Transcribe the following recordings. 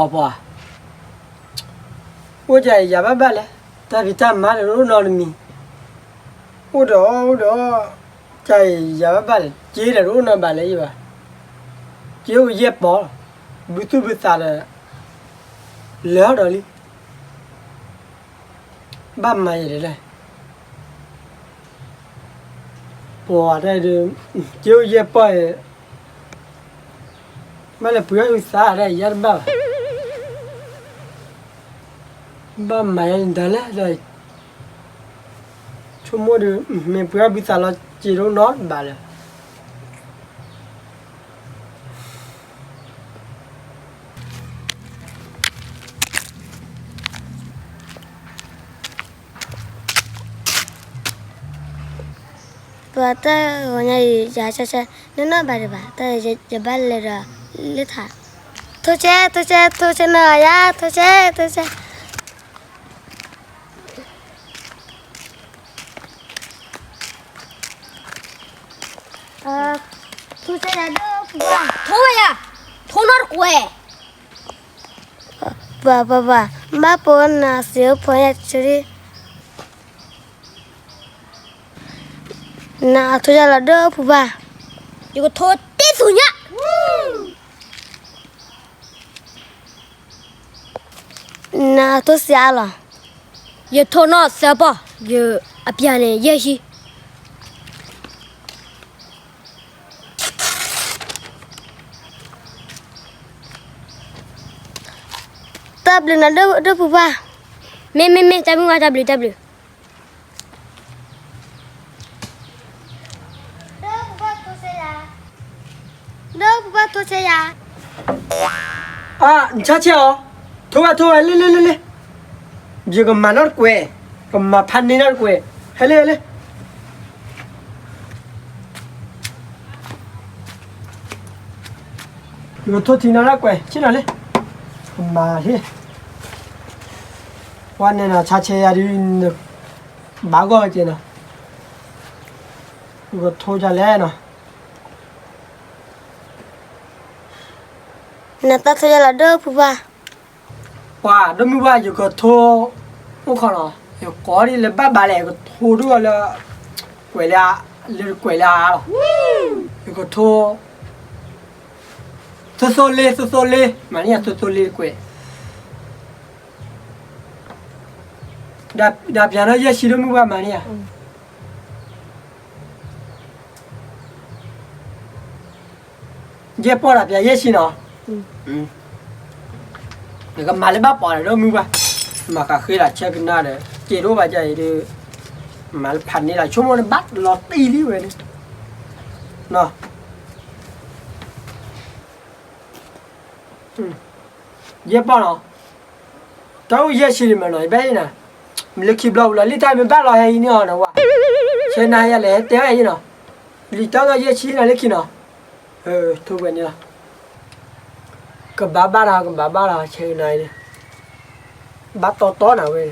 အီပှၤ, အိၣ်ကယၤဘၣ်ဘၣ်လဲၣ်, တၢ်ဖံးတၢ်မၤတအိၣ်နီတမံၤ, အိၣ်ဒီးအိၣ်ဒီး, ကယၤဘၣ်ဘၣ်လဲၣ်, က့ဒီးတအိၣ်နီဘၣ်လၢယဘၣ်, က့အိၣ်ယဲၢ်ပီၤ, ဘုသူၣ်ဘုသးဒီး, လဲၤအီၤဒီးလံ ဘၣ်မၤယဲဒၣ်လဲၣ်, ပှၤတၢ်ဒုး, က့အိၣ်ယဲၢ်ပီၤ, ဘၣ်လဲၤပှ့ၤအီၣ်ဟုသးတၢ် ယၤတဘၣ်ဘၣ်, ဘၣ်မၤယဲဒၣ်လဲၣ်, ဆိကမိၣ်ဒုး မ့ၢ်ပှ့ၤအီၣ်ဘုသးလီၤ စ့တအိၣ်နီတဘၣ်လၢၤ ပှၤတၢ်ဂီၤညါအံၤ ယၤဆၢဆၢ နနီၢ်ဘၣ်ဒံးဘၣ် တၢ်ယဘၣ်လဲၤဒီးလၢထး, ထိဆဲ ထိဆဲ ထိဆဲနီၤယၤ ထိဆဲ ထိဆဲ, ထိဆဲယၤဒိၣ်ဖုဘၣ်, ထိဝဲယၤ, ထိနီတကွဲး, ပှၤပှၤပှၤ, ဘၣ်ပိာ်နၤစ့အိၣ်ဖီညါဆိဒံး နအထိယၤလီၤဒိၣ်ဖုဘၣ်, ယကထိတ့သူညါ, နအထိစှၤလီၤ, ယထိနီၢ်သၢပီၢ်, ယအပျၢ်န့ၣ်ယဲၢ်ဆံ တၢ်ဘျုးနၤဒိၣ်ဖုဘၣ်, မ့ၢ်မ့ၢ်မ့ၢ် တၢ်မုၢ်ဝါ တၢ်ဘျုးတၢ်ဘျုး, ဒိၣ်ဖုဘၣ်ထိဆဲယၤ, ဒိၣ်ဖုဘၣ်ထိဆဲယၤ, အါ နဆါဆဲအီၤ, ထိဝဲထိဝဲ လ့လ့လ့လ့, ယကမၤနီတကွဲး, ကမၤဖးန့ၢ်နီတကွဲး, ဟဲလ့ဟဲလ့ ယကထိထံနီၤလၢကွဲး ဆ့နီၤလံ, ကမၤဟ့ၣ်, ပှၤန့ၣ်နီၤ ဆါဆဲယၤဒ်, ဘၣ်ဂီၢ်က့ၤနီၤ, ယကထိယၤလဲၣ်နီၤ, နတၢ်ထိယၤလီၤဒိၣ်ဖုဘၣ်, ပှၤဒိၣ်မုၢ်ဘၣ် ယကထိ, အိၣ်ခိးနီၤ ယကိးဒ်လၢဘၣ်ဘၣ်လဲၣ် ယကထိဒိၣ်လၢ, ကွဲးလၢ, လၢကွဲးလၢအါလီၤ, ယကထိ, သိသိလ့ သိသိလ့ မၤန့ၢ်ယၤသိသိလ့ကွဲး, ဒၣ်ပျၢ်နီၢ်ယဲၢ်ဆံဒိၣ်မုၢ်ဘၣ်မၤန့ၢ်ယၤ ယဲၢ်ပီၢ်ဒီးပျၢ်ယဲၢ်ဆံနီၤ, နကမၤလၢဘၣ်ပီၢ်ဒီးဒိၣ်မုၢ်ဘၣ်, မၤဃးဃ့လီၤဆဲကနၣ်ဒီး စ့တအိၣ်ဘၣ်ဒ်အံၤဒီး, မၤလၢဖးန့ၢ်လီၤ ဆိကမိၣ်န့ၣ်ဘၣ်လီၤတံၢ်လံဝဲန့ၣ်, ယဲၢ်ပီၢ်နီၤ, တၢ်အိၣ်ယဲၢ်ဆံန့ၣ်မးနီၤ ယဘၣ်အံၤနၤ, မ့ၢ်လၢခံဘျီဝံၤလီၤ လံၣ်တၢ်မ့ၢ်ဘၣ်လီၤဟဲအံၤန့ၣ်အီၤနဝဲ, ဆဲနၤယၤလဲၣ်ဟဲတဲဝဲအံၤနီၤ, လံၣ်တၢ်ဂီၢ်ယဲၢ်ဆံနၤလၢခံနီၤ, ထိဝဲန့ၣ်လီၤ, ကဘၣ်ဘၣ်ဒီး ကဘၣ်ဘၣ်ဒီး ဆဲနၤအံၤန့ၣ်, ဘၣ်တီတီနၤဝဲ,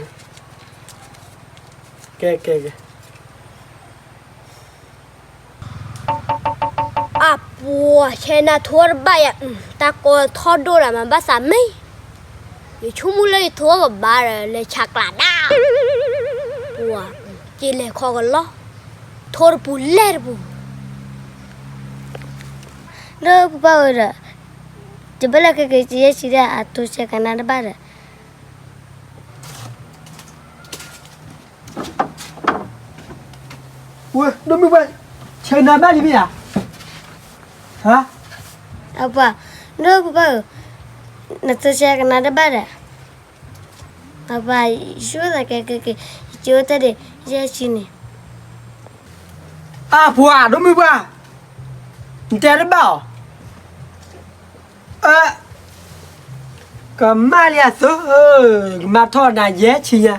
ကဲကဲကဲ အပှၤဆဲနၤထိတဘၣ်ယၤ, တၢ်ကီထီဒိၣ်ဒၣ်မးဘၣ်သးမ့ၢ်, ယဆိကမိၣ်လၢယထိကဘၣ်ဒီး လဲၤဆးကျးဒၣ်, ပှၤ, က့ၤလဲၤခီကလီ, ထိတပူၤလဲၢ်တပူၤ, ဒိၣ်ဖုဘၣ်ဧၢဒီး, ယဘၣ်လဲၤက့ၤက့ၤယဲၢ်ဆံဒၣ် အထိဆဲကနၣ်တဘၣ်ဒီး ဝဲ ဒိၣ်မုၢ်ဘၣ်, ဆဲနၤဘၣ်လံမ့ၢ်ဧါ, ဟါ, အပှၤ, ဒိၣ်ဖုဘၣ်ဧၢ, နထိဆဲကနၣ်တဘၣ်ဒီး, အပှၤ, ယဆိသးကဲက့ၤက့ၤ, ယကၠိတၢ်ဒံး ယဲၢ်ဆံန့ၣ်, အပှၤ ဒိၣ်မုၢ်ဘၣ်, နတဲတဘၣ်အီၤ အၢ, ကမၣ်လံအသိး, ကမၣ်ထီၣ်နၤယဲၢ်ဆံညါ,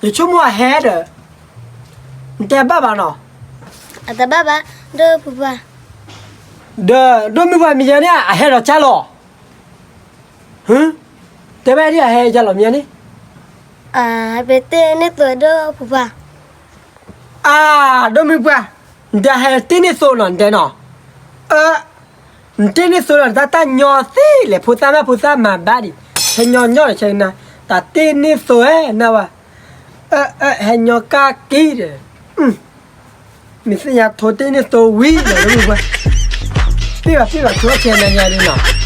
ယဆိကမိၣ်အဟဲဒီး, နတဲဘၣ်ဘၣ်နီၤ, အတဘၣ်ဘၣ်, ဒိၣ်ဖုဘၣ်, ဒီး ဒိၣ်မုၢ်ဘၣ်မ့ၢ်ယဲန့ၣ် အဟဲဒီးကၢ်လီၤ, ဟ, တဲဘၣ်ဒ်အဟဲကၢ်လီၤမ့ၢ်ယဲန့ၣ်, အပတ့ၢ်န့ၢ်သိးဒိၣ်ဖုဘၣ်, အၢ, ဒိၣ်မုၢ်ဘၣ်, နတဲဟဲတ့ၢ်န့ၢ်သိးနီၤ နတဲနီၤ, အၢ နတ့န့ၢ်သိးဒီးတၢ်တၢ်ညီသ့လဲၣ်, ဖိသၣ်မးဖိသၣ်မၤဘၣ်ဒံး, ဆဲညီညီဒီးဆဲနၤ, တၢ်တ့န့ၢ်သိးဧဲနဝဲ, ဟဲညီကၢ်က့ၤဒီး, မ့ၢ်သ့ၣ်ညါထိတ့န့ၢ်သိးဝံၤလီၤတမုၢ်ပှၢ်, ပ့ၢ်ဘၣ်ပ့ၢ်ဘၣ်ထိဆဲနၤယၤန့ၣ်နီၤ,